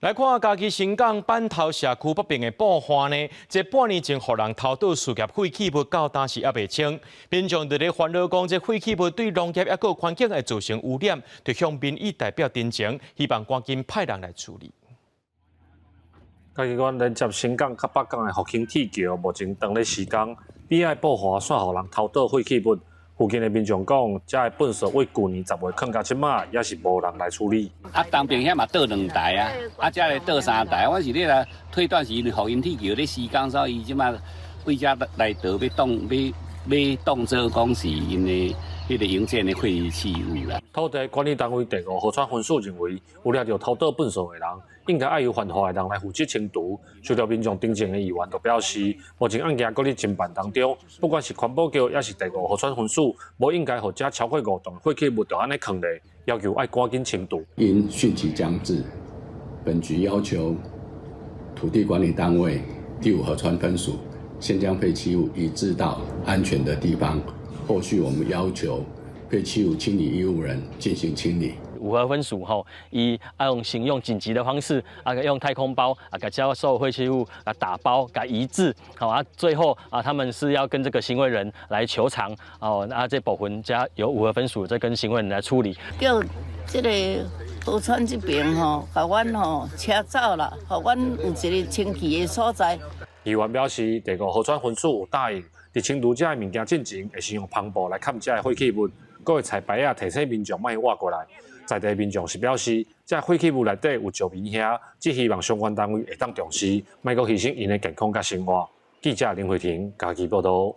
來看嘉義伸港板頭社區北爿的布花呢，這半年前予人偷倒事業廢棄物，到今時猶未清。民眾佇咧煩惱講，這廢棄物對農業抑閣環境會造成污染，就向民意代表陳情，希望趕緊派人來處理。嘉義縣連接伸港佮北港的福興鐵橋，目前當咧施工，邊仔的布華煞予人偷倒廢棄物。附近的民眾講，這个糞埽對舊年10月囥到這馬，也是無人來處理。啊，東爿遐嘛倒兩台啊，啊，這个倒三台。我是咧來推斷是因為福興鐵橋咧施工，所以這馬對遮來倒欲當欲欲當做講是𪜶的彼个營建的廢棄物啦。土地管理單位第五河川分署認為，有掠著偷倒糞埽的人，應該愛由犯法的人來負責清除。受到民眾陳情的議員就表示，目前案件閣咧偵辦當中，不管是環保局抑是第五河川分署，無應該予這超過5噸廢棄物就按呢囥咧，要求愛趕緊清除。因汛期將至，本局要求土地管理單位第五河川分署先將廢棄物移置到安全的地方，後續我們要求廢棄物清理義務人進行清理。五河分署吼，伊愛用使用緊急的方式啊，用太空包啊，共這所有廢棄物啊打包，共移置，好啊，最後啊，他們是要跟這個行為人來求償哦，啊，這部分才由五河分署再跟行為人來處理。叫這个河川這邊吼，共阮吼車走啦，予阮有一个清氣的所在。議員表示，第五河川分署有答應，佇清除這个物件進前，會先用帆布來蓋這个廢棄物，閣會裁牌仔提醒民眾莫挖過來。在地民眾是表示，這廢棄物內底有石棉遐，只希望相關單位會當重視，莫閣犧牲𪜶的健康佮生活。記者林慧婷嘉義報導。